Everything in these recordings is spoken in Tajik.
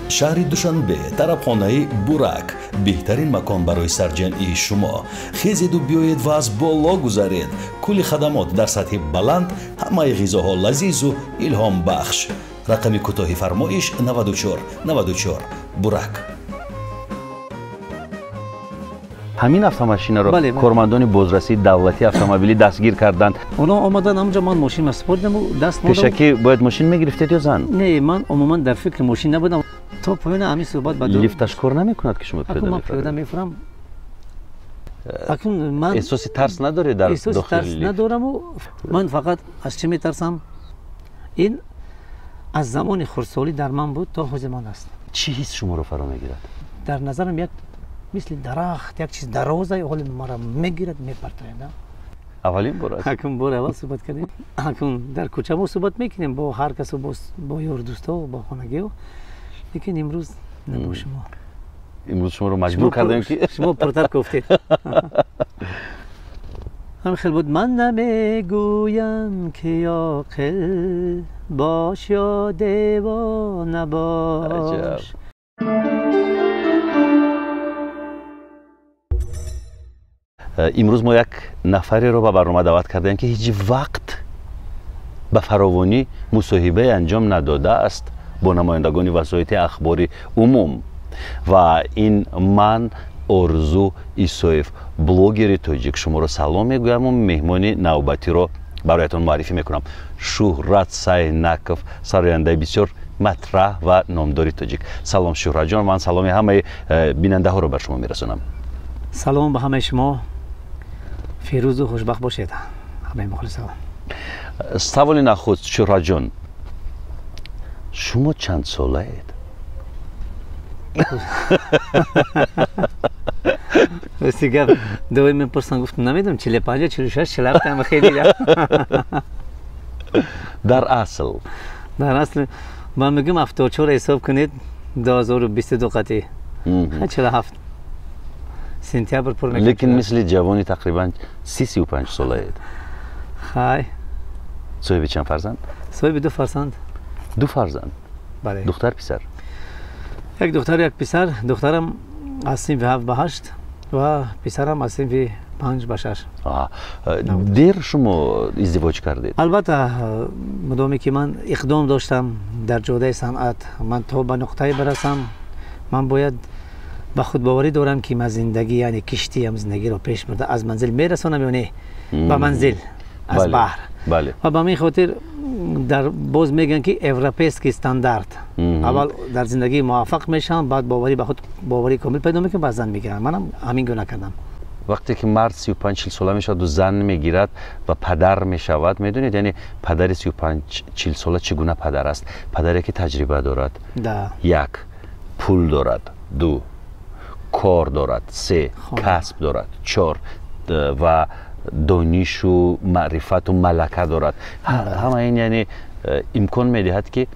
Шаҳри Душанбе, тарабхонаи Бурак, беҳтарин макон барои сарҷамъии шумо. Хезеду биёед ва аз боло гузаред. Кулли хадамот дар сатҳи баланд, ҳамаи ғизоҳо лазизу илҳомбахш. Рақами кӯтоҳи фармоиш 94 94. Бурак. Ҳамин автомашинаро кормандони бозрасии давлатии автомобилӣ дастгир карданд. Онҳо омаданд ҳамҷо, ман мошинро супоридаму даст мондам. Пешакӣ бояд мошин мегирифтед ё зан? Не, ман умуман дар фикри мошин набудам. То поёни ҳамин суҳбат ба лифташ кор намекунад, ки шумо пиёда ман пиёда мефурам. Акун ман эҳсоси тарс надоред дар дохили лифт? Тарс надораму ман фақат аз чӣ метарсам? Ин аз замони хурдсолӣ дар ман буд, то ҳозир ман аст. Чӣ ҳис шуморо фаро мегирад? Дар назарам як мисли дарахт, як чиз дароза ҳоли маро мегирад, мепартояд. Аввалин бор аст? Акун бори аввал суҳбат кардем. Акун дар кӯча мо суҳбат мекунем бо ҳар касу, бо ёрдӯсто, бо хонагиҳо, лекин имрӯз на бо шумо. Имрӯз шуморо маҷбур кардем, ки шумо пуртар гуфтед. Ҳамин хел буд. Ман намегӯям, ки оқил бош ё девона бош. Имрӯз мо як нафареро ба барнома даъват кардаем, ки ҳеҷ вақт ба фаровонӣ мусоҳибае анҷом надодааст бо намояндагони васоити ахбори умум. Ва ин ман Орзу Исоев, блогери тоҷик. Шуморо салом мегӯяму меҳмони навбатиро бароятон муаррифӣ мекунам. Шӯҳрат Сайнаков, сарояндаи бисёр матраҳ ва номдори тоҷик. Салом, Шӯҳратҷон, ман саломи ҳамаи бинандаҳоро бар шумо мерасонам. Салом ба ҳамаи шумо. Фирӯзу хушбахт бошед, ҳамаи мухлисо. Саволи нахуст, Шӯҳратҷон, шумо чанд солаед? Рости гап, довои мепурсанд, гуфтам намедонам, 45, 46, 47, ама хеле. Дар асл? Дар асл ман мегӯям 74 ҳисоб кунед, 2022 қатъи 47 сентябр пур мекунад. Лекин мисли ҷавони тақрибан 35 солаед. Хай. Соҳиби чанд фарзанд? Соҳиби ду фарзанд. Ду фарзанд? Бале. Духтар, писар? Як духтар, як писар. Духтарам аз синфи 7 ба 8 ва писарам аз синфи 5 ба 6. Дер шумо издивоҷ кардед? Албатта, мудоме ки ман иқдом доштам дар ҷодаи санъат, ман то ба нуқтае барасам, ман бояд ба худбоварӣ дорам, ки ман зиндагӣ, яъне киштиам зиндагиро пеш бурда аз манзил мерасонам ё не ба манзил аз баҳр. Ва ба ҳамин хотир дар боз мегӯянд, ки европейский стандарт. Аввал дар зиндагӣ муваффақ мешаванд, баъд боварӣ ба худ, боварии комил пайдо мекунанд, баъд зан мегиранд. Манам ҳамин гуна кардам. Вақте ки мард 35-40 сола мешаваду зан мегирад ва падар мешавад, медонед, яъне падари 35-40 сола чӣ гуна падар аст? Падаре ки таҷриба дорад, як, пул дорад, ду, кор дорад, се, касб дорад, чор, ва донишу маърифату малака дорад. Ҳама ин яъне имкон медиҳад, ки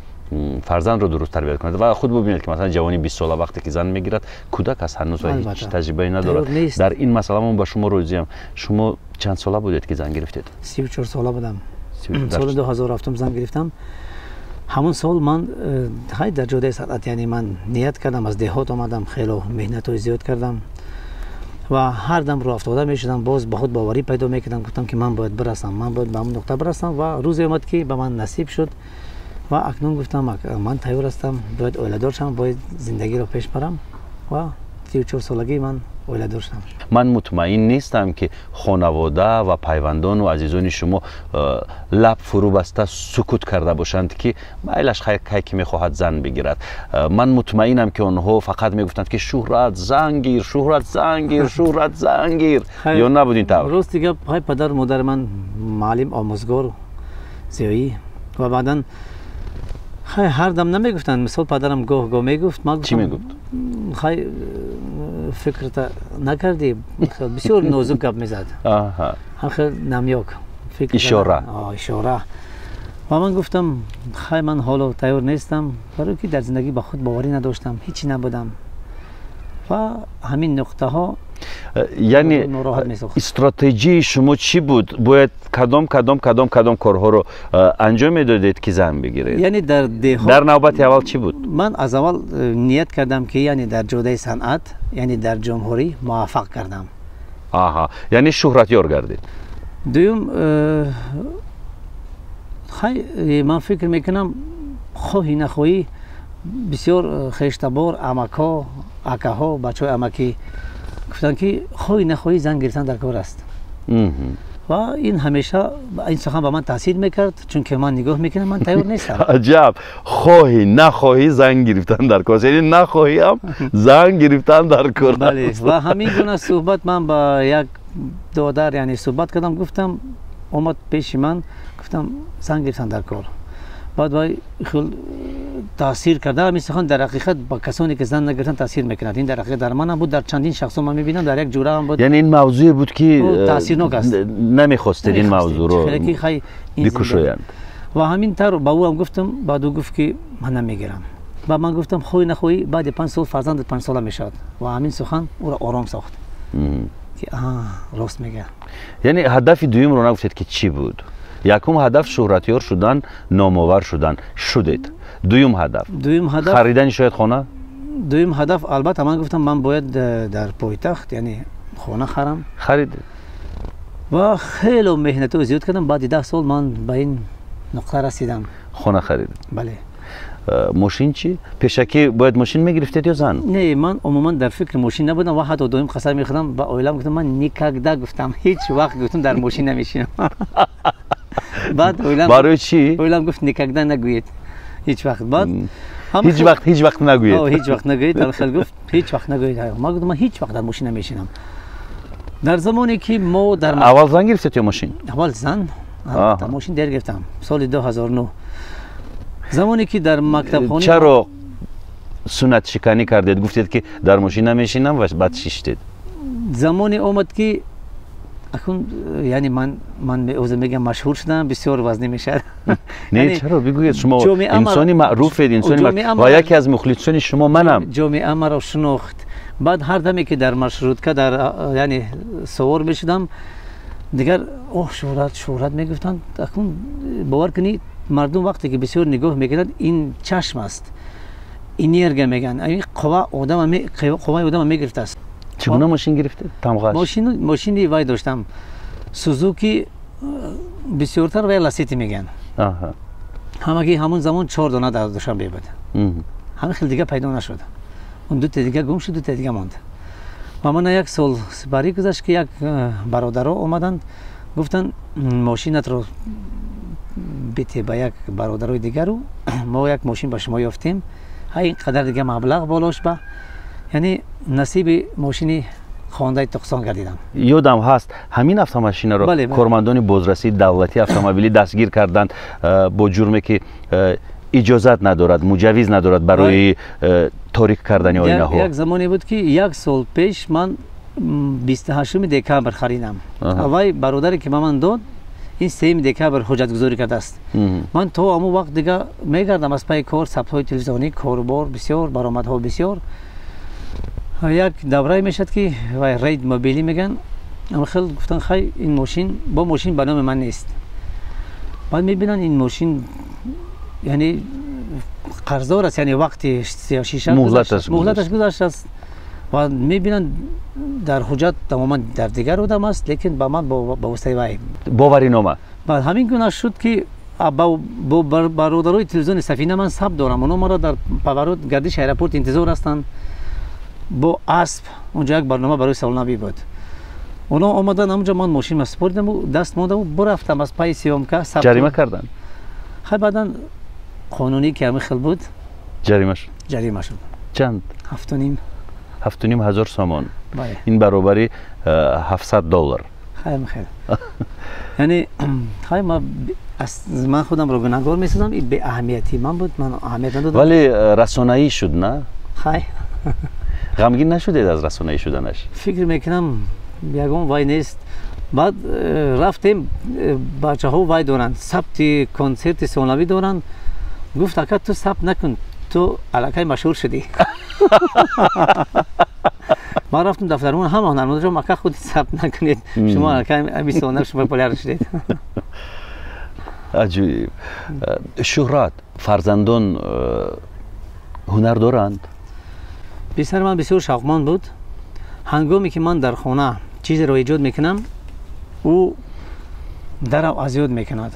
фарзандро дуруст тарбият кунад. Ва худ бубинед, ки масалан ҷавони 20 сола вақте ки зан мегирад, кӯдак аст ҳанӯз ва ҳеҷ таҷрибае надорад. Дар ин масъала ман ба шумо розиям. Шумо чанд сола будед, ки зан гирифтед? 34 сола будам. Соли 2007 зан гирифтам. Ҳамон сол ман хай дар ҷодаи санъат, яъне ман ният кардам, аз деҳот омадам, хело меҳнатҳои зиёд кардам ва ҳар дам рӯ афтода мешудам, боз ба худ боварӣ пайдо мекардам, гуфтам, ки ман бояд бирасам, ман бояд ба ҳамон нуқта бирасам. Ва рӯзе омад, ки ба ман насиб шуд ва акнун гуфтам, ман тайёр ҳастам, бояд оиладор шавам, бояд зиндагиро пеш барам. Ва 34 солагӣ ман оиладор шудам. Ман мутмаин нестам, ки хонавода ва пайвандону азизони шумо лаб фурӯ баста сукут карда бошанд, ки майлаш, хайр, кай ки мехоҳад зан бигирад. Ман мутмаинам, ки онҳо фақат мегуфтанд, ки Шӯҳрат, зан гир, Шӯҳрат, зан гир, Шӯҳрат, зан гир. Ё набуд ин тавр? Рости гап, хай падару модари ман муаллим, омӯзгор, зиёӣ, ва баъдан хай ҳар дам намегуфтанд. Мисол, падарам гоҳ гоҳ мегуфт. Чӣ мегуфт? Хай, фикрта накардӣ? Бисёр нозук гап мезад, ҳамхел намёк, ишора. Ишора. Ва ман гуфтам, хай, ман ҳоло тайёр нестам, барое ки дар зиндагӣ ба худ боварӣ надоштам, ҳечи набудам. Ва ҳамин нуқтаҳо. Яъне стратегияи шумо чӣ буд? Бояд кадом кадом кадом кадом корҳоро анҷом медодед, ки зан бигиред? Яъне дар деҳот дар навбати аввал чӣ буд? Ман аз аввал ният кардам, ки яъне дар ҷодаи санъат, яъне дар ҷумҳурӣ муваффақ кардам. Аҳа, яъне шӯҳратёр гардид. Дуюм, хай, ман фикр мекунам, хоҳӣ нахоҳӣ, бисёр хештабор, амакҳо, акаҳо, бачаҳои амакӣ гуфтанд, ки хоҳӣ нахоҳӣ, зан гирифтан дар кор аст. Ва ин ҳамеша ин сухан ба ман таъсир мекард, чунки ман нигоҳ мекунам, ман тайёр нестам. Аҷаб! Хоҳӣ нахоҳӣ, зан гирифтан дар кор аст, яъне нахоҳӣ ҳам зан гирифтан дар кор. Бале, ва ҳамин гуна суҳбат ман ба як додар, яъне суҳбат кардам, гуфтам, омад пеши ман, гуфтам, зан гирифтан дар кор. Баъд вай хел таъсир карда. Ҳамин сухан дар ҳақиқат ба касоне, ки зан нагирифтан, таъсир мекунад. Ин дар ҳақиқат дар манам буд, дар чандин шахсо ман мебинам, дар як ҷураам буд. Яъне ин мавзӯе буд, ки таъсирнок аст. Намехостед ин мавзӯъро бикушоянд. Ва ҳамин тавр ба ӯ ҳам гуфтам. Баъд ӯ гуфт, ки ман намегирам. Ба ман гуфтам, хоҳӣ нахоҳӣ, баъди 5 сол фарзандат 5сола мешавад. Ва ҳамин сухан ӯро ором сохт, ки рост мегӯяд. Яъне ҳадафи дуюмро нагуфтед, ки чӣ буд? Якум ҳадаф шӯҳратёр шудан, номовар шудан, шудед. Дуюм ҳадаф? Дуюм ҳадаф харидани шояд хона? Дуюм ҳадаф, албатта, ман гуфтам, ман бояд дар пойтахт, яъне хона харам. Харидед. Ва хело меҳнатҳо зиёд кардам. Баъди 10 сол ман ба ин нуқта расидам. Хона харидед? Бале. Мошин чӣ? Пешакӣ бояд мошин мегирифтед ё зан? Не, ман умуман дар фикри мошин набудам ва ҳатто доим қасам мехӯрдам, ба оилам гуфтам, ман никогда, гуфтам, ҳеҷ вақт, гуфтам, дар мошин намешинам. Баъд оилам Барои чӣ? Оилам гуфт, никогда нагӯед, ҳеҷ вақт. Баъд ҳеҷ вақт ҳеҷ вақт нагӯед. Ҳеҷ вақт нагӯед, алхел гуфт, ҳеҷ вақт нагӯед. Ман гуфтам, ман ҳеҷ вақт дар мошин намешинам. Дар замоне ки мо дар Аввал зан гирифтед ё мошин? Аввал зан, мошин дер гирифтам, соли 2009, замоне ки дар мактабхона. Чаро суннатшиканӣ кардед, гуфтед, ки дар мошин намешинам, ва баъд шиштед? Замоне омад, ки акун, яъне ман оза мегам, машҳур шудам, бисёр вазнӣ мешавад. Не, чаро, бигӯед, шумо инсони маъруфед, инсони ва яке аз мухлисони шумо манам. Ҷомеа маро шинохт. Баъд ҳар даме ки дар маршрутка дар, яъне савор мешудам, дигар оҳ, шӯҳрат, шӯҳрат мегуфтанд. Акун бовар кунӣ, мардум вақте ки бисёр нигоҳ мекунад, ин чашм аст, энергия мегӯянд, қува одама, қувваи одама мегирифтааст. Чӣ гуна мошин гирифтед, тамғаш? Мошини вай доштам, Сузуки, бисёртар вай Ласети мегӯянд. Ҳамагӣ ҳамон замон чор дона дар Душанбе буд. Ҳамин хел дига пайдо нашуд. Он дута дига гум шуд, дута дига монд. Ва мана як сол сипарӣ гузашт, ки як бародаро омаданд, гуфтанд, мошинатро бите ба як бародарои дигару, мо як мошин ба шумо ёфтем, ҳа, ин қадар дига маблағ болош ба, яъне насиби мошини Хондаи Туқсон гардидам. Ёдам ҳаст, ҳамин автомошинаро кормандони бозрасии давлатии автомобилӣ дастгир карданд бо ҷурме, ки иҷозат надорад, муҷаввиз надорад барои торик кардани оинаҳо. Як замоне буд, ки як сол пеш ман 28 декабр харидам. Вай бародаре, ки ба ман дод, ин 3 декабр ҳуҷҷатгузорӣ кардааст. Ман то ҳамон вақт дига мегардам аз пайи кор, сабтҳои телевизионӣ, корубор бисёр, баромадҳо бисёр. Як даврае мешавад, ки вай рейд мобилӣ мегӯянд. Хел гуфтан, хай, ин мошин бо мошин ба номи ман нест. Баъд мебинанд, ин мошин, яъне қарздор аст, яъне вақти шиша муҳлаташ гузаштааст. Ва мебинанд, дар ҳуҷҷат тамоман дар дигар одам аст, лекин ба ман ба воситаи вай боваринома. Баъд ҳамин гуна шуд, ки бо бародарои телевизиони Сафина ман сабт дорам. Оно маро дар поворот гардиши аэропорт интизор ҳастанд бо асп. Онҷо як барнома барои саволнавӣ буд. Оно омадан ҳамонҷо, ман мошинма супоридаму даст мондаму бурафтам аз пайи съёмка. Ҷарима карданд? Хай, баъдан қонунӣ ки ҳамин хел буд. Ҷарима шуд? Ҷарима шуд. Чанд? 7,5. 7,5 ҳазор сомон, ин баробари 700 доллар. Хай, хел, яъне хай, ман худамро гунаҳгор месозам. Ин беаҳамиятии ман буд, ман аҳамият надодам. Вале расонаӣ шуд, на? Хай. Ғамгин нашудед аз расонаӣ шуданаш? Фикр мекунам, ягон вай нест. Баъд рафтем, бачаҳо вай доранд, сабти консерти солнавӣ доранд. Гуфт, ака, ту сабт накун, ту аллакай машҳур шудӣ. Ман рафтам дафтармон, ҳама ҳунармандро мака худ сабт накунед, шумо аллакай ҳамин сона шумо популяр шудед. Аҷоиб. Шӯҳрат, фарзандон ҳунар доранд? Писари ман бисёр шавқманд буд. Ҳангоме ки ман дар хона чизеро эҷод мекунам, ӯ дарав аз ёд мекунад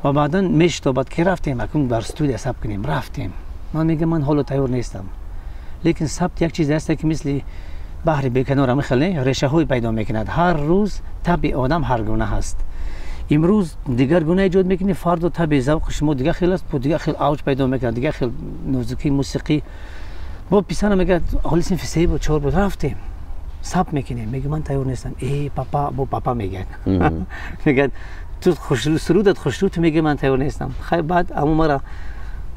ва баъдан мешитобад ки рафтем, акнун дар студия сабт кунем. Рафтем. Ман мегӯям, ман ҳоло тайёр нестам, лекин сабт як чизе аст, ки мисли баҳри беканор ҳамин хел решаҳое пайдо мекунад. Ҳар рӯз табъи одам ҳар гуна ҳаст. Имрӯз дигар гуна эҷод мекунӣ, фардо табъи завқи шумо дигар хел аст, бо дигар хел авҷ пайдо мекунад, дигар хел нозукии мусиқӣ. Бо писарам мегӯяд, ҳоли синфи се буд, чор буд, рафтем сабт мекунем. Мегӯ, ман тайёр нестам. Э, папа, бо папа мегӯяд, мегӯяд, ту сурудат хушрӯ, ту мегӯи, ман тайёр нестам. Хай, баъд аммо мара,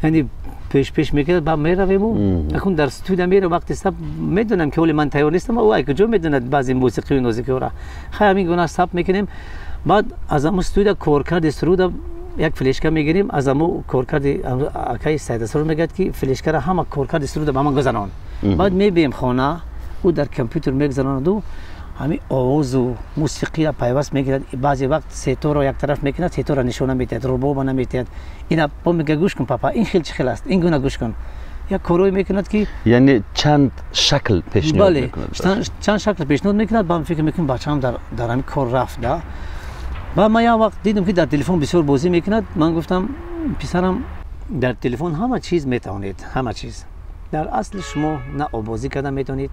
яъне, пеш пеш мекунад, баъд меравему акун дар студия мерав. Вақти сабт медонам, ки ҳоли ман тайёр нестам, ӯ ай куҷо медонад баъзе мусиқию нозукиҳоро. Хай, ҳамин гуна сабт мекунем. Баъд аз ҳамун студия коркарди суруда як флешка мегирем. Аз ҳамун коркарди акаи Сайдасур мегӯяд, ки флешкара ҳама коркарди суруда ба ман гузарон. Баъд мебием хона, ӯ дар компютер мегузаронаду ҳамин овозу мусиқиро пайваст мекунад. Баъзе вақт сеторо як тараф мекунад, сеторо нишона метиҳад, рубоба наметиҳад. Ина бо мега, гӯш кун, папа, ин хел чӣ хел аст, ин гуна гӯш кун. Як корое мекунад, ки Яъне чанд шакл пешниҳод Бале. мекунад. Чанд шакл пешниҳод мекунад. Ба фикр мекунам, бачаам дар ҳамин кор рафт да. Ба ман як вақт дидам, ки дар телефон бисёр бозӣ мекунад. Ман гуфтам, писарам, дар телефон ҳама чиз метавонед, ҳама чиз. Дар асли шумо на оббозӣ карда метавонед,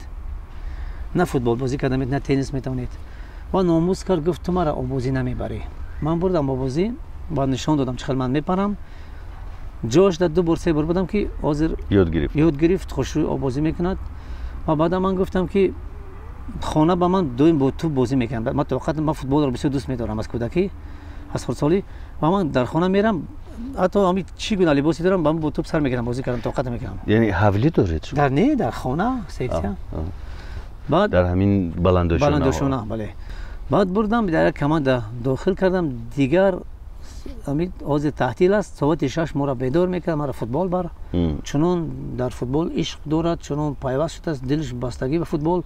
на футболбозӣ карда метавонед, на теннис метавонед. Ва номус кард, гуфт, ту мара оббозӣ намебарӣ. Ман бурдам оббозӣ ва нишон додам, чӣ хел ман мепарам. Ҷош дар ду бор, се бор будам, ки ҳозир Ёд гирифт. Ёд гирифт, хушрӯй оббозӣ мекунад. Ва баъда ман гуфтам, ки хона ба ман доим бо туп бозӣ мекунам. Ман тоқат, ман футболро бисёр дӯст медорам аз кӯдакӣ, аз хурдсолӣ. Ва ман дар хона мерам, ҳатто ҳами чӣ гуна либосе дорам, ба бо туп сар мекунам бозӣ кардам, тоқат мекунам. Яъне ҳавлӣ доред шумо? Дар не, дар хона секция. Баъд Дар ҳамин баландошона? Баландошона, бале. Баъд бурдам, дар як команда дохил кардам. Дигар ҳамин ҳозир таътил аст, соати 6 моро бедор мекард, маро футбол бар. Чунон дар футбол ишқ дорад, чунон пайваст шудааст, дилш бастагӣ ба футбол.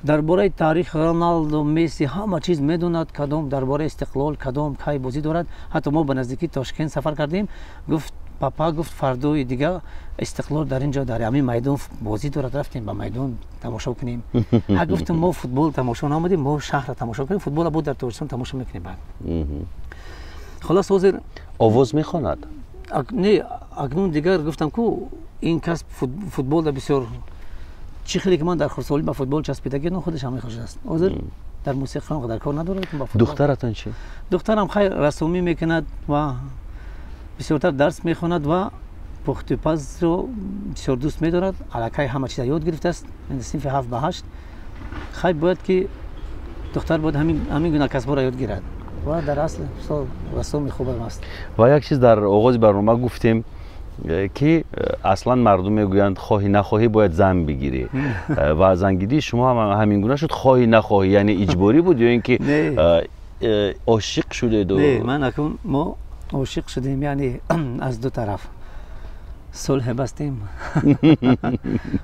Дар бораи таърих, Роналдо, Месси, ҳама чиз медонад, кадом дар бораи Истиқлол, кадом кай бозӣ дорад. Ҳатто мо ба наздикии Тошкент сафар кардем, гуфт, папа, гуфт, фардои дига Истиқлол дар ин ҷо, дар ҳамин майдон бозӣ дорад, рафтем ба майдон тамошо кунем. Ҳа, гуфтам, мо футбол тамошо наомадем, мо шаҳрро тамошо кунем, футболро буд дар Тоҷикистон тамошо мекунем баъд. Холас, ҳозир Овоз мехонад? Не, акнун дигар гуфтам ку, ин кас футболда бисёр, чӣ хеле ки ман дар хурдсолӣ ба футбол часпидагӣ, но худаш ҳам мехош аст. Ҳозир дар мусиқа он қадар кор надорад. Духтаратон чӣ? Духтарам хайр, рассомӣ мекунад ва бисёртар дарс мехонад ва пухтупазро бисёр дӯст медорад. Аллакай ҳама чиза ёд гирифтааст, синфи ҳафт ба ҳашт. Хай, бояд ки духтар бояд ҳамин гуна касбҳоро ёд гирад ва дар асл рассоми хубам аст. Ва як чиз, дар оғози барнома гуфтем, ки аслан мардум мегӯянд, хоҳӣ нахоҳӣ бояд зан бигирӣ, ва зангирии шумо ҳам ҳамин гуна шуд, хоҳӣ нахоҳӣ, яъне иҷборӣ буд ё ин ки ошиқ шудеду? Не, ман акун мо ошиқ шудем, яъне аз ду тараф сулҳ бастем,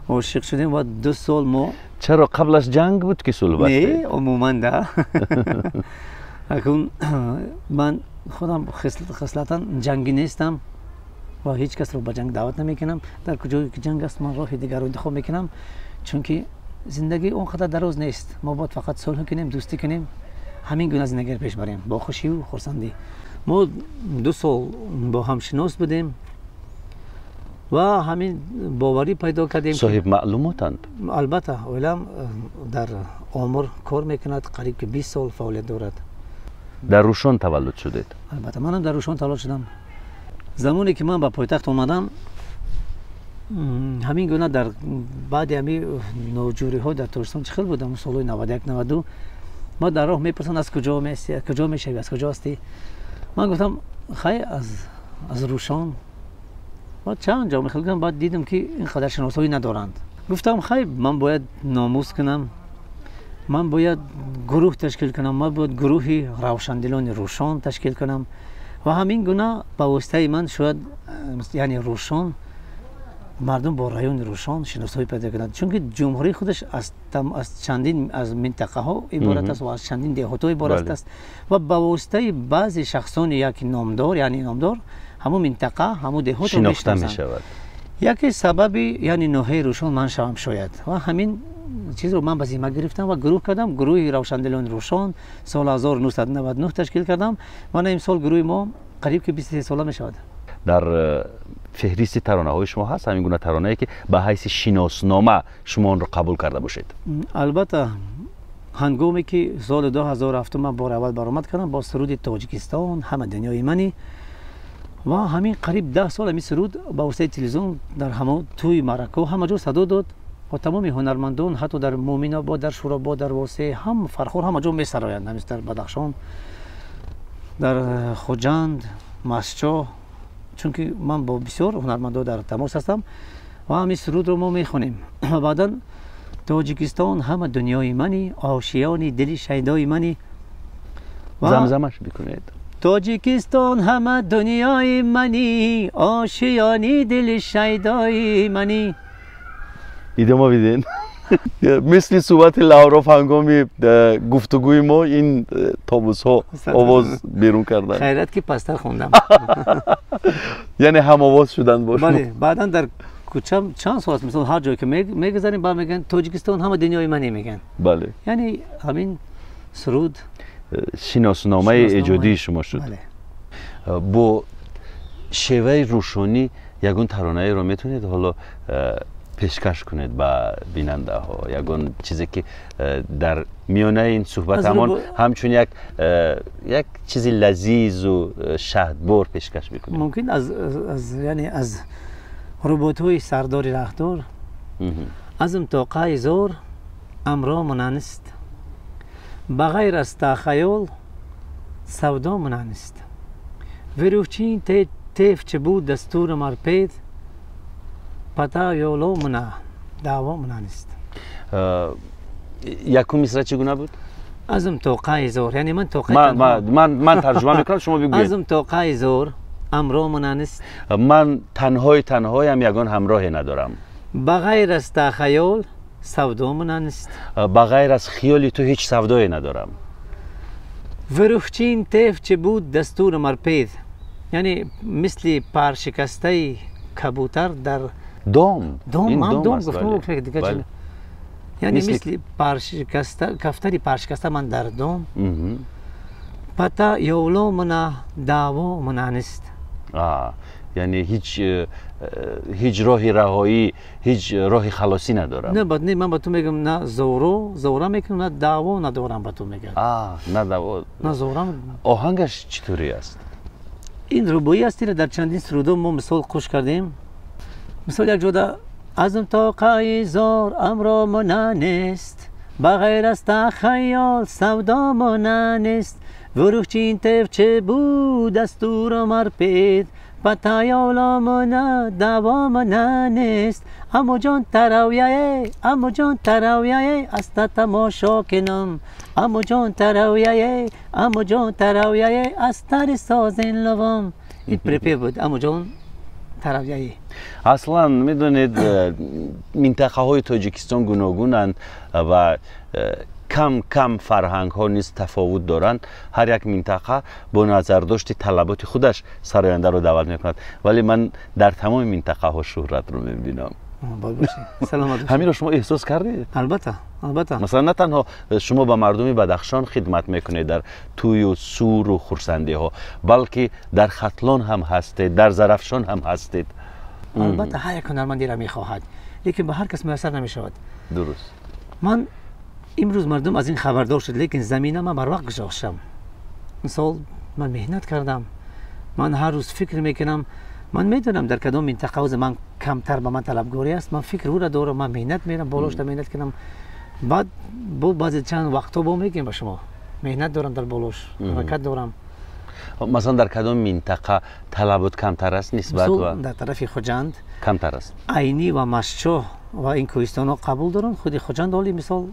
ошиқ шудем ва 2 сол мо Чаро, қаблаш ҷанг буд, ки сулҳ бастед? Не, умуман да, акун ман худам хислатан ҷангӣ нестам ва ҳеҷ касро ба ҷанг даъват намекунам. Дар куҷое ки ҷанг аст, ман роҳи дигарро интихоб мекунам, чунки зиндагӣ он қадар дароз нест. Мо бояд фақат сулҳ кунем, дӯстӣ кунем, ҳамин гуна зиндагиро пеш барем бо хушию хурсандӣ. Мо 2 сол бо ҳам шинос будем ва ҳамин боварӣ пайдо кардем. Соҳиб маълумотанд? Албатта, оилам дар омор кор мекунад, қариб ки 20 сол фаъолият дорад. Дар Рӯшон таваллуд шудед? Албатта, манам дар Рӯшон таваллуд шудам. Замоне ки ман ба пойтахт омадам, ҳамин гуна дар баъди ҳамин ноҷӯриҳо дар Тоҷикистон чӣ хел будам, солҳои 91, 92, ма дар роҳ мепурсанд, аз куҷо меасти, аз куҷо мешавӣ, аз куҷо ҳастӣ? Ман гуфтам, хай, аз Рӯшон. Ва чанд ҷо мехел гуфтам. Баъд дидам, ки ин қадар шиносоӣ надоранд. Гуфтам, хай, ман бояд номус кунам, ман бояд гурӯҳ ташкил кунам, ман бояд гурӯҳи равшандилони Рӯшон ташкил кунам. Ва ҳамин гуна ба воситаи ман шояд, яъне Рӯшон Мардум бо райони Рӯшон шиносоӣ пайдо кунанд, чунки ҷумҳурӣ худаш аз чандин аз минтақаҳо иборат аст ва аз чандин деҳотҳо иборат аст ва ба воситаи баъзе шахсони як номдор, яъне номдор, ҳамун минтақа, ҳамун деҳотро шинохта мешавад. Яке сабаби яъне ноҳияи Рӯшон ман шавам шояд ва ҳамин чизро ман ба зимма гирифтам ва гурӯҳ кардам. Гурӯҳи равшандилони Рӯшон соли 1999 ташкил кардам ва имсол гурӯҳи мо қариб ки 23 сола мешавад. Дар феҳристи таронаҳои шумо ҳаст ҳамин гуна таронае ки ба ҳайси шиноснома шумо онро қабул карда бошед? Албатта, ҳангоме ки соли 2007 ман бори аввал баромад кардам бо суруди Тоҷикистон ҳама дунёи мани ва ҳамин қариб 10 сол ҳамин суруд ба воситаи телевизион дар ҳама тӯи маърака ҳама ҷо садо дод ва тамоми ҳунармандон ҳатто дар Мӯминобод, дар Шӯробод, дар Восеъ, ҳам Фархор ҳама ҷо месароянд. Ҳамин дар Бадахшон, дар Хуҷанд, Масчоҳ, чунки ман бо бисёр ҳунармандо дар тамос ҳастам ва ҳамин сурудро мо мехонем. Ва баъдан Тоҷикистон ҳама дунёи мани, ошиёни дили шайдои мани. Замзамаш бикунед. Тоҷикистон ҳама дунёи мани, ошиёни дили шайдои мани. Идома бидин. Мисли суҳбати Лавров ҳангоми гуфтугӯи мо ин тобусҳо овоз берун карданд. Хайрат ки пасттар хондам. Яъне ҳамовоз шуданд бо шумо. Бале, баъдан дар кӯча чанд сол аст, мисол ҳар ҷое ки мегузарем, баъд мегӯянд Тоҷикистон ҳама дунёи мани мегӯянд. Бале. Яъне ҳамин суруд шиносномаи эҷодии шумо шуд. Бо шеваи рӯшонӣ ягон таронаеро метавонед ҳоло пешкаш кунед ба бинандаҳо, ягон чизе ки дар миёнаи ин суҳбат ҳамон ҳамчун як чизи лазизу шаҳдбор пешкаш бикунед? Мумкин яъне аз руботҳои сардори раҳдор азм тоқаи зор амро мунанист, ба ғайр аз тахаёл савдо мунанист, вирӯҳчин теф чӣ буд дастури марпед пата ёло муна даъво мунанист. Якум мисра чӣ гуна буд? Азм тоқаи зор, яъне ман тоқаи ман тарҷума мекунам, шумо бигӯед. Азм тоқаи зор амро мунанист, ман танҳои танҳоям, ягон ҳамроҳе надорам. Ба ғайр аз тахаёл савдо мунанист, ба ғайр аз хиёли ту ҳеҷ савдое надорам. Вирӯҳчин теф чӣ буд дастури марпед, яъне мисли паршикастаи кабутар дар дом. Дом, ман дом гуфтам, дигар яъне мисли паршикаста, кафтари паршикаста ман дар дом. Пата ёло муна даъво мунанист. Яъне ҳеҷ роҳи раҳоӣ, ҳеҷ роҳи халосӣ надорам. Не, не, ман ба ту мегӯям, на зора мекунам, на даъво надорам ба ту мегӯям. На даъво, на зора. Оҳангаш чӣ туре аст? Ин рубоӣ аст, ина дар чандин сурудо мо мисол қуш кардем. Мисол як ҷода азм тоқаи зор амро мунанист, ба ғайр аз тахаёл савдо мунанист, вурӯҳчин теф чӣ буд дастуру марпед, патаёло муна даъво мунанист, амуҷон таравяе, амуҷон таравяе, аз та тамошо кинам, амуҷон таравяе, амуҷон таравяе, аз тари созин лувам. Ин припев буд, амуҷон таравяе. Аслан медонед, минтақаҳои Тоҷикистон гуногунанд ва кам кам фарҳангҳо низ тафовут доранд. Ҳар як минтақа бо назардошти талаботи худаш сарояндаро даъват мекунад, вале ман дар тамоми минтақаҳо шӯҳратро мебинам. Ҳаминро шумо эҳсос кардед? Албатта, албатта. Масалан, на танҳо шумо ба мардуми Бадахшон хидмат мекунед дар тӯю суру хурсандиҳо, балки дар Хатлон ҳам ҳастед, дар Зарафшон ҳам ҳастед. Албатта, ҳар як ҳунармандиро мехоҳад, лекин ба ҳар кас муяссар намешавад. Дуруст. Ман имрӯз мардум аз ин хабардор шуд, лекин замина ман барвақт гузоштам. Мисол, ман меҳнат кардам, ман ҳар рӯз фикр мекунам, ман медонам дар кадом минтақа ҳозир ман камтар ба ман талабгорӣ аст, ман фикр ӯро дорам, ман меҳнат мерам, болошда меҳнат кунам. Баъд бо баъзе чанд вақтҳо бо мегӯем ба шумо, меҳнат дорам дар болош, ҳаракат дорам. Масалан, дар кадом минтақа талабот камтар аст нисбат ва дар тарафи Хуҷанд камтар аст? Айнӣ ва Масчоҳ ва ин кӯҳистонҳо қабул доранд. Худи Хуҷанд ҳоли мисол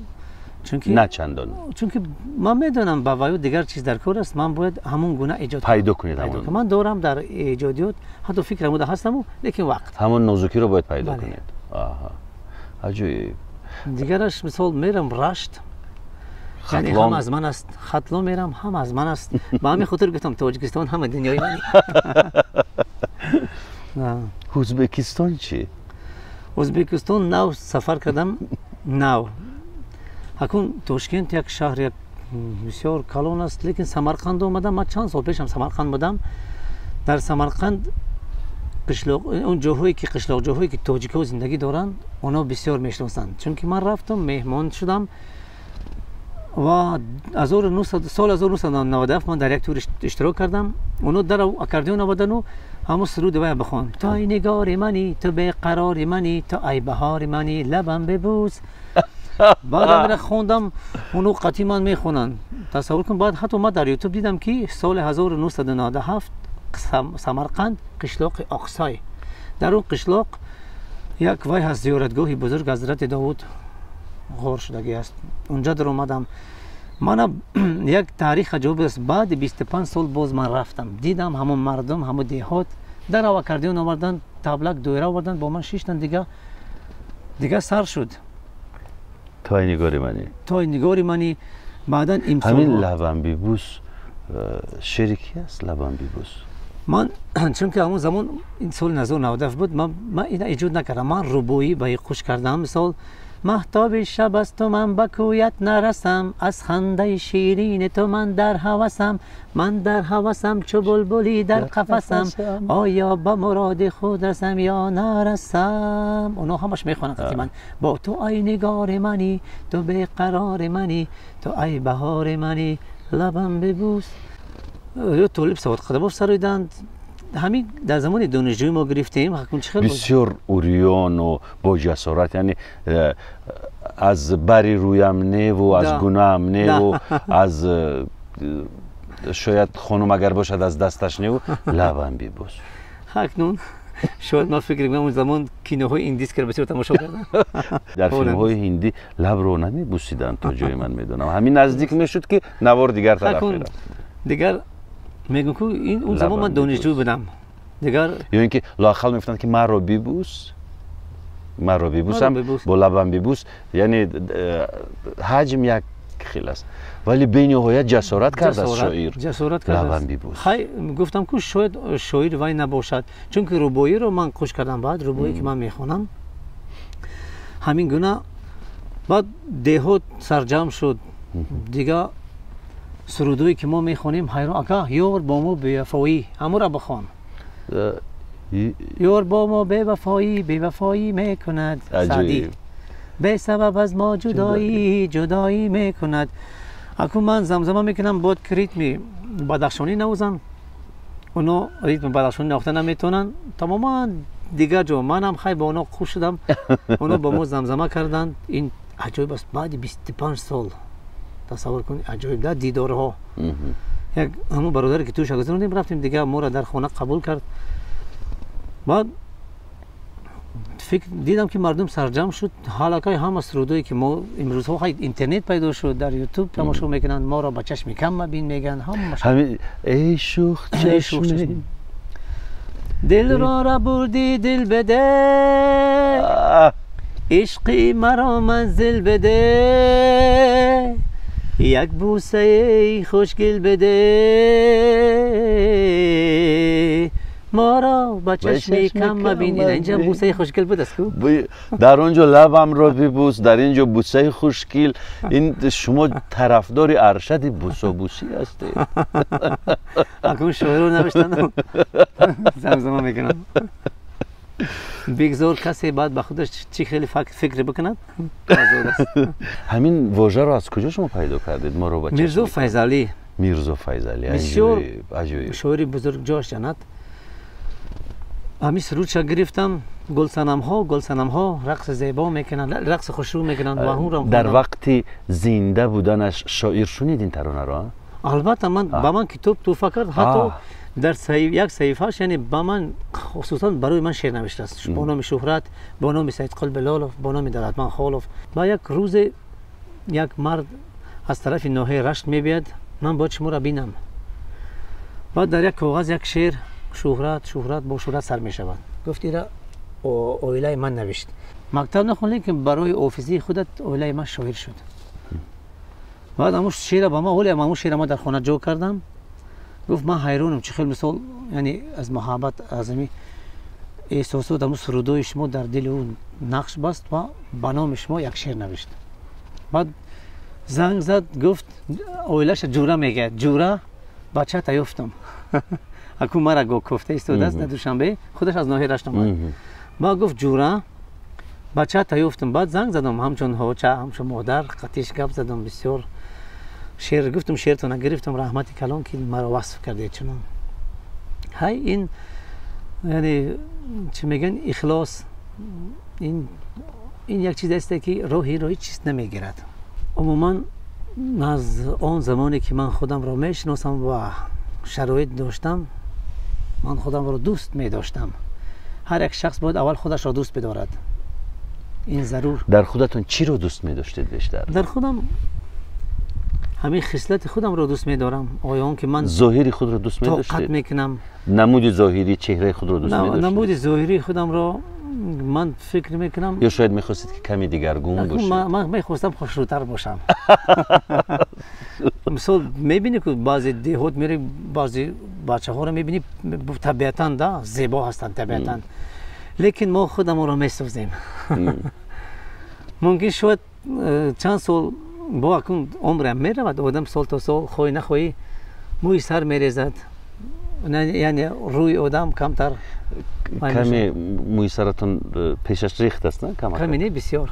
Чунки на чандон. Чунки ман медонам ба ваю дигар чиз дар кор аст, ман бояд ҳамон гуна эҷод пайдо кунед. Ҳамон ман дорам дар эҷодиёт, ҳатто фикр намуда ҳастаму, лекин вақт ҳамон нозукиро бояд пайдо кунед. Аҳа, аҷоиб. Дигараш мисол мерам Рашт, яъне ҳам аз ман аст, Хатлон мерам, ҳам аз ман аст. Ба ҳамин хотир гуфтам Тоҷикистон ҳама дунёи ман. Ӯзбекистон чӣ? Ӯзбекистон нав сафар кардам, нав. Акун Тошкент як шаҳр, як бисёр калон аст, лекин Самарқанд омадам. Ман чанд сол пешам Самарқанд будам. Дар Самарқанд қишлоқ, он ҷоҳое ки қишлоқ, ҷоҳое ки тоҷикҳо зиндагӣ доранд, онҳо бисёр мешиносанд. Чунки ман рафтам, меҳмон шудам ва соли 1997 ман дар як тур иштирок кардам. Онҳо дар аккордеон овардану ҳамон суруди вая бихон: ту ай нигори мани, ту беқарори мани, ту ай баҳори мани, лабам бибӯс. Баъд амира хондам, онҳо қатъи ман мехонанд. Тасаввур кун, баъд ҳатто ман дар Ютуб дидам ки соли 1997 Самарқанд, қишлоқи Оқсой, дар он қишлоқ як вай ҳаст, зиёратгоҳи бузург Ҳазрати Довуд ғор шудагӣ аст. Унҷа даромадам. Мана як таърих аҷоиб аст. Баъди 25 сол боз ман рафтам, дидам ҳамон мардум, ҳамон деҳот дар аккордеон оварданд, таблак, доира оварданд, бо ман шиштанд. Дига сар шуд. Ту ай нигори мани, ту ай нигори мани. Баъдан имсол ҳамин лабам бибӯс шеъри ки аст? Лабам бибӯс. Ман чунки ҳамон замон ин соли 1997 буд, ман ина эҷод накардам, ман рубоӣ ба қуш кардам. Мисол: маҳтоби шаб аз ту ман ба кӯят нарасам, аз хандаи ширини ту ман дар ҳавасам, ман дар ҳавасам чу булбули дар қафасам, оё ба муроди худ расам ё нарасам. Онҳо ҳамаш мехонанд қати ман: бо ту ай нигори мани, ту беқарори мани, ту ай баҳори мани, лабам бибӯс. Ё Толиб Саводқадамов сароиданд. Ҳамин дар замони донишҷӯӣ мо гирифтем. Бисёр урёну бо ҷасорат, яъне аз бари рӯям неву аз гуноҳам неву аз шояд хонум агар бошад аз дасташ неву лабам бибӯс. Акнун шояд ман фикр мекунам он замон киноҳои индийскиро бисёр тамошо кардам. Дар филмҳои ҳиндӣ лабро намебӯсиданд то ҷое ман медонам. Ҳамин наздик мешуд ки навор дигар тараф мерафт. Дигар мегӯм ку ин он замон ман донишҷӯ будам. Дигар ё ин ки лоақал мегуфтанд ки маро бибӯс, маро бибӯсам, бо лабам бибӯс, яъне ҳаҷм як хел аст, вале бениҳоят ҷасорат кардааст шоир. Ҷасорат кардааст. Лабам бибӯс. Хай гуфтам ку шояд шоир вай набошад, чунки рубоиро ман қуш кардам. Баъд рубоие ки ман мехонам ҳамин гуна. Баъд деҳот сарҷамъ шуд. Дига сурудое ки мо мехонем, ҳайрон: ака, ёр бо мо бевафоӣ, ҳамонро бихон. Ёр бо мо бевафоӣ, бевафоӣ мекунад, Саъдӣ бесабаб аз мо ҷудоӣ, ҷудоӣ мекунад. Акун ман замзама мекунам, бояд ки ритми бадахшонӣ навозам, оно ритми бадахшонӣ навохта наметавонанд, тамоман дигар ҷо. Манам хай ба оно хуш шудам, оно бо мо замзама карданд. Ин аҷоиб аст. Баъди 25 сол тасаввур кун, аҷоиб да дидорҳо. Як ҳамон бародаре ки туша гузарондем, рафтем, дига моро дар хона қабул кард. Баъд фикр дидам ки мардум сарҷамъ шуд, ҳалакаи ҳама сурудое ки мо имрӯзҳо хай интернет пайдо шуд, дар Ютуб тамошо мекунанд, моро ба чашми кам мабин мегӯянд. Ҳамааш эй шух чашми дилро рабурдӣ, дил беде, ишқи маро манзил беде, як бӯсаи хушгил беде, моро ба чашми кам мабин. Инҷа бӯсаи хушгил буд аст ку? Дар он ҷо лабамро бибӯс, дар ин ҷо бӯсаи хушгил. Ин шумо тарафдори аршади бӯсобӯсӣ ҳастед. Акун шоиро навиштанам, замзама мекунам. Бигзор касе баъд ба худаш чӣ хеле фикр бикунад. Ҳамин вожаро аз куҷо шумо пайдо кардед? Моро ба Мирзо Файзалӣ. Мирзо Файзалӣ бисёр шоири бузург, ҷош ҷаннат. Ҳамин сурудша гирифтам. Гулсанамҳо, гулсанамҳо рақси зебо мекунанд, рақси хушрӯ мекунанд ва ҳунро. Дар вақти зинда буданаш шоир шунид ин таронаро? Албатта, ман ба ман китоб тӯҳфа кард, ҳатто дар як саҳифааш, яъне ба ман хусусан барои ман шеър навиштааст бо номи Шӯҳрат, бо номи Саидқул Билолов, бо номи Давлатман Холов. Ба як рӯзе Як мард аз тарафи ноҳияи Рашт мебияд, ман бояд шуморо бинам. Баъд дар як коғаз як шеър шӯҳрат, шӯҳрат бо шӯҳрат сар мешавад. Гуфт ира оилаи ман навишт. Мактаб нахон, лекин барои офизии худат оилаи ман шоир шуд. Баъд ҳамун шеъра ба ман, ҳоле ҳамун шеъра ман дар хона ҷо кардам. Гуфт ман ҳайронам, чӣ хел мисол, яъне аз муҳаббат, аз ҳамин эҳсосот, ҳамун сурудои шумо дар дили ӯ нақш баст ва ба номи шумо як шеър навишт. Баъд занг зад, гуфт оилаша ҷура мегӯяд, ҷура бачата ёфтам. Аку мара кофта истодааст дар Душанбе, худаш аз ноҳияи Рашт омад. Баъд гуфт ҷура бачата ёфтам. Баъд занг задам, ҳамчун ҳоча, ҳамчун модар қатиш гап задам, бисёр шеър гуфтам, шеъртона гирифтам, раҳмати калон ки маро васф кардед чунон. Ҳай ин яъне чӣ мегӯянд, ихлос, ин як чиз аст ки роҳи чиз намегирад. Умуман аз он замоне ки ман худамро мешиносам ва шароит доштам, ман худамро дӯст медоштам. Ҳар як шахс бояд аввал худашро дӯст бидорад. Ин зарур. Дар худатон чиро дӯст медоштед бештар? Дар худам ҳамин хислати худамро дӯст медорам. Оё он ки ман зоҳири худро дӯст медоштед? Тоқат мекунам. Намуди зоҳирӣ, чеҳраи худро дӯст медоштед? Намуди зоҳирии худамро ман фикр мекунам. Ё шояд мехостед ки каме дигаргун бошед? Ман мехостам хушрӯтар бошам. Мисол мебинӣ ки баъзе деҳот мерӣ, баъзе бачаҳоро мебинӣ табиатан да зебо ҳастанд табиатан, лекин мо худамонро месозем. Мумкин шояд чанд сол бо акун умрам меравад, одам сол то сол хоҳӣ нахоҳӣ мӯи сар мерезад, яъне рӯи одам камтар. Каме мӯи саратон пешаш рехт аст, на? Каме не, бисёр.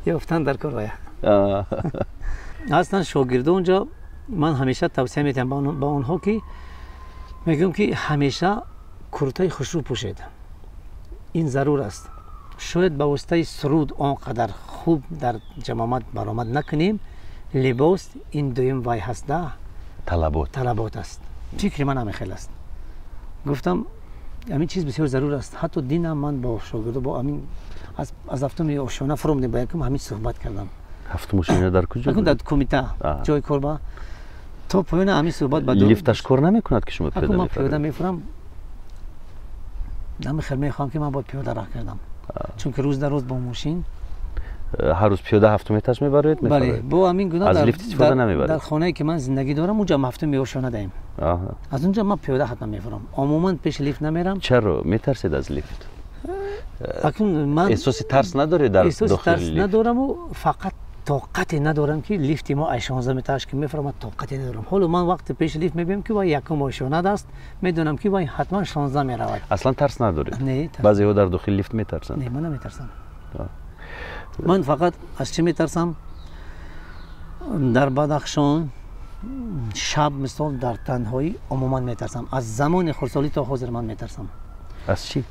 Ёфтан дар кор оя. Ҳастанд шогирдо онҷо, ман ҳамеша тавсия медиҳам ба онҳо ки мегӯям ки ҳамеша куртаи хушрӯ пӯшед. Ин зарур аст. Шояд ба воситаи суруд он қадар хуб дар ҷамоат баромад накунем, либос ин дуюм вай ҳаст, да талабот аст. Фикри ман ҳамин хел аст. Гуфтам ҳамин чиз бисёр зарур аст. Ҳатто динам ман бо шогирдо бо ҳамин аз ҳафтуми ошёна фуромдем, ба якум ҳамин суҳбат кардам. Ҳафтум ошёна дар куҷо? Акун дар кумита, ҷои кор ба то поёна ҳамин суҳбат ба лифташ кор намекунад ки шумо пиёда? Ман пиёда мефурам. Ҳамин хел мехоҳам ки ман бояд пиёда раҳ кардам, чунки рӯз дар рӯз бо мошин. Ҳар рӯз пиёда ҳафтум этаж мебароед? Бале, бо ҳамин гуна аз лифт истифода намебаред? Дар хонае ки ман зиндагӣ дорам, онҷо ҳафтуми ошёна даем. Аз онҷо ман пиёда ҳатман мефурам. Умуман пеши лифт намерам. Чаро метарсед аз лифт? Акун ман эҳсоси тарс надоред дар дохили лифт? Эҳсоси тарс надораму, фақат тоқате надорам ки лифти мо ай 16 этаж ки мефурам, ман тоқате надорам. Ҳоло ман вақте пеши лифт мебинам ки вай якум ошёна аст, медонам ки вай ҳатман 16 меравад. Аслан тарс надоред? Не. Баъзеҳо дар дохили лифт метарсанд. Не, ман наметарсам. Ман фақат аз чӣ метарсам? Дар Бадахшон шаб мисол дар танҳоӣ умуман метарсам. Аз замони хурдсолӣ то ҳозир ман метарсам. Аз чӣ?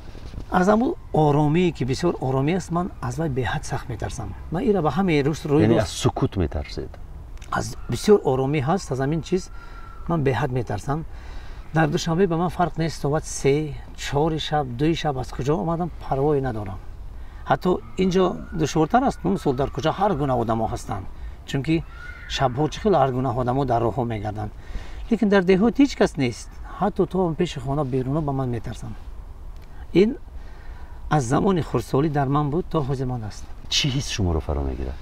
Аз ҳамун оромие ки бисёр оромӣ аст, ман аз вай беҳад сахт метарсам. Ман ира ба ҳамаи рӯз рӯи яъне аз сукут метарсед? Аз бисёр оромӣ ҳаст, аз ҳамин чиз ман беҳад метарсам. Дар Душанбе ба ман фарқ нест, соат 3, 4 шаб, 2 шаб аз куҷо омадам, парвое надорам. Ҳатто инҷо душвортар аст, мисол дар куҷо ҳар гуна одамо ҳастанд, чунки шабҳо чӣ хел ҳар гуна одамо дар роҳҳо мегарданд. Лекин дар деҳот ҳеҷ кас нест, ҳатто то пеши хона беруно ба ман метарсам. Ин аз замони хурдсолӣ дар ман буд, то ҳозир ман аст. Чӣ ҳис шуморо фаро мегирад?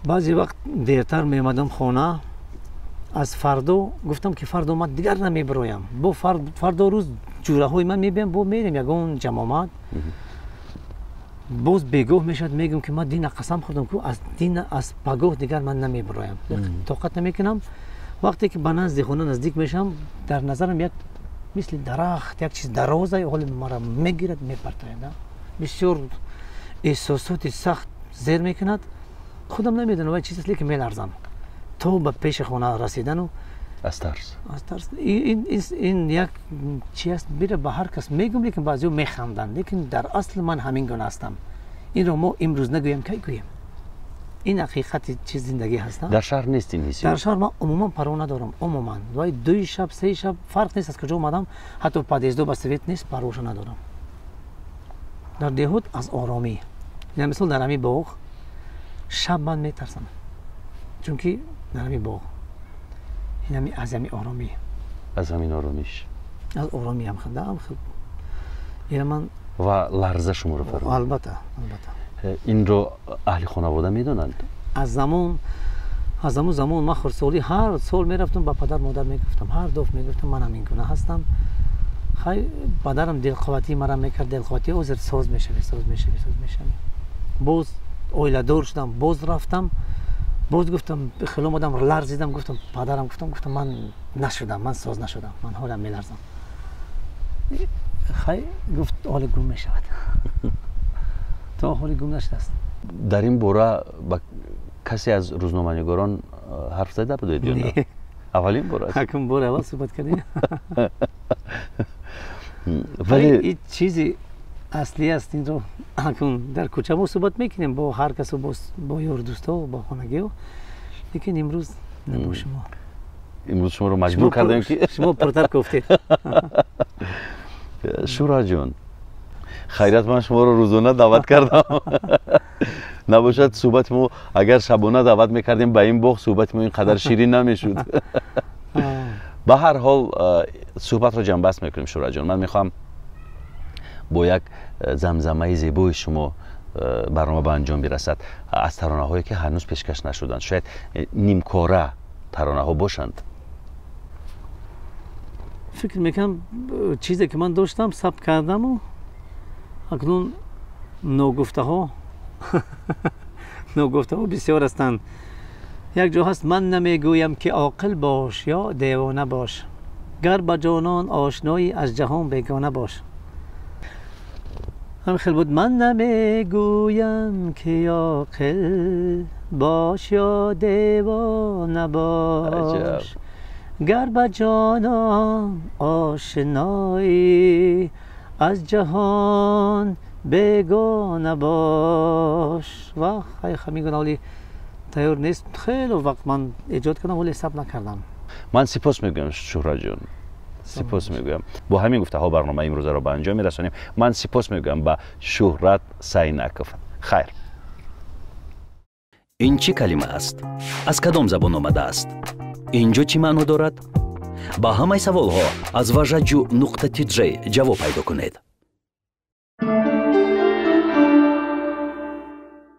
Баъзе вақт дертар меомадам хона, аз фардо гуфтам ки фардо ман дигар намебироям. Бо фардо рӯз ҷураҳои ман мебиям, бо мерем ягон ҷамомат. Боз бегоҳ мешавад, мегӯям ки ман дина қасам хӯрдам ку аз дина аз пагоҳ дигар ман намебироям, тоқат намекунам. Вақте ки ба назди хона наздик мешавам, дар назарам як мисли дарахт, як чиз дароза ҳоли маро мегирад, мепартояд. Бисёр эҳсосоти сахт зер мекунад. Худам намедонам вай чиз аст, лекин меларзам то ба пеши хона расидану. Аз тарс? Аз тарс. Ин як чи аст, бира ба ҳар кас мегӯм, лекин баъзеҳо механданд, лекин дар асл ман ҳамин гуна ҳастам. Инро мо имрӯз нагӯем, кай гӯем? Ин ҳақиқати чиз зиндагӣ ҳаст. Дар шаҳр нест ин ҳисси? Дар шаҳр ман умуман парво надорам, умуман. Вай 2 шаб, 3 шаб фарқ нест аз куҷо омадам, ҳатто подъездо ба свет нест, парвоша надорам. Дар деҳот аз оромӣ. Мисол дар ҳамин боғ Шаб ман метарсам, чунки дар ҳамин боғ ин аз ҳамин оромӣ, аз ҳамин оромиш, аз оромӣ ҳам хел ина ман ва ларза шуморо фаро. Албатта, албатта. Инро аҳли хонавода медонанд? Аз замон ман хурдсолӣ ҳар сол мерафтам, ба падар модар мегуфтам, ҳар дафъ мегуфтам ман ҳамин гуна ҳастам. Хай, падарам дилқувватӣ мара мекард, дилқувватӣ ҳозир соз мешавӣ, соз мешавӣ, соз мешавӣ. Боз оиладор шудам, боз рафтам, боз гуфтам, хеле омадам, ларзидам, гуфтам падарам, гуфтам ман нашудам, ман соз нашудам, ман ҳолам меларзам. Хай, гуфт ҳоли гум мешавад. То ҳоли гум нашудааст. Дар ин бора ба касе аз рӯзноманигорон ҳарф зада будед ё не? Аввалин бор аст. Ҳакм бор аввал суҳбат кардем. Вале ин чизи аслӣ аст, инро ҳакм дар кӯча мо суҳбат мекунем бо ҳар касу, бо ёрдӯстҳо, бо хонагиҳо, лекин имрӯз на бо шумо. Имрӯз шуморо маҷбур кардем ки шумо пуртар гуфтед. Шӯраҷон, хайрат, ман шуморо рӯзона даъват кардам. Набошад суҳбати мо агар шабона даъват мекардем ба ин боғ, суҳбати мо ин қадар ширин намешуд. Ба ҳар ҳол суҳбатро ҷамъбаст мекунем, Шӯраҷон. Ман мехоҳам бо як замзамаи зебои шумо барнома ба анҷом бирасад, аз таронаҳое ки ҳанӯз пешкаш нашуданд, шояд нимкора таронаҳо бошанд. Фикр мекунам чизе ки ман доштам сабт кардаму акнун ногуфтаҳо ногуфтаҳо бисёр ҳастанд. Як ҷо ҳаст: ман намегӯям ки оқил бош ё девона бош, гар ба ҷонон ошноӣ аз ҷаҳон бегона бош. Ҳамин хел буд: ман намегӯям ки оқил бош ё девона бош, гар ба ҷонон ошноӣ аз ҷаҳон бегона бош. Ва ҳамин гуна ҳоли тайёр нест, хеле вақт ман эҷод кардам, вале сабт накардам. Ман сипос мегӯям, Шӯҳратҷон, сипос мегӯям. Бо ҳамин гуфтаҳо барномаи имрӯзаро ба анҷом мерасонем. Ман сипос мегӯям ба Шӯҳрат Сайнаков. Хайр. Ин чӣ калима аст? Аз кадом забон омадааст? Ин ҷо чӣ маъно дорад? Ба ҳамаи саволҳо аз важаҷу нуқта тиҷ ҷавоб пайдо кунед.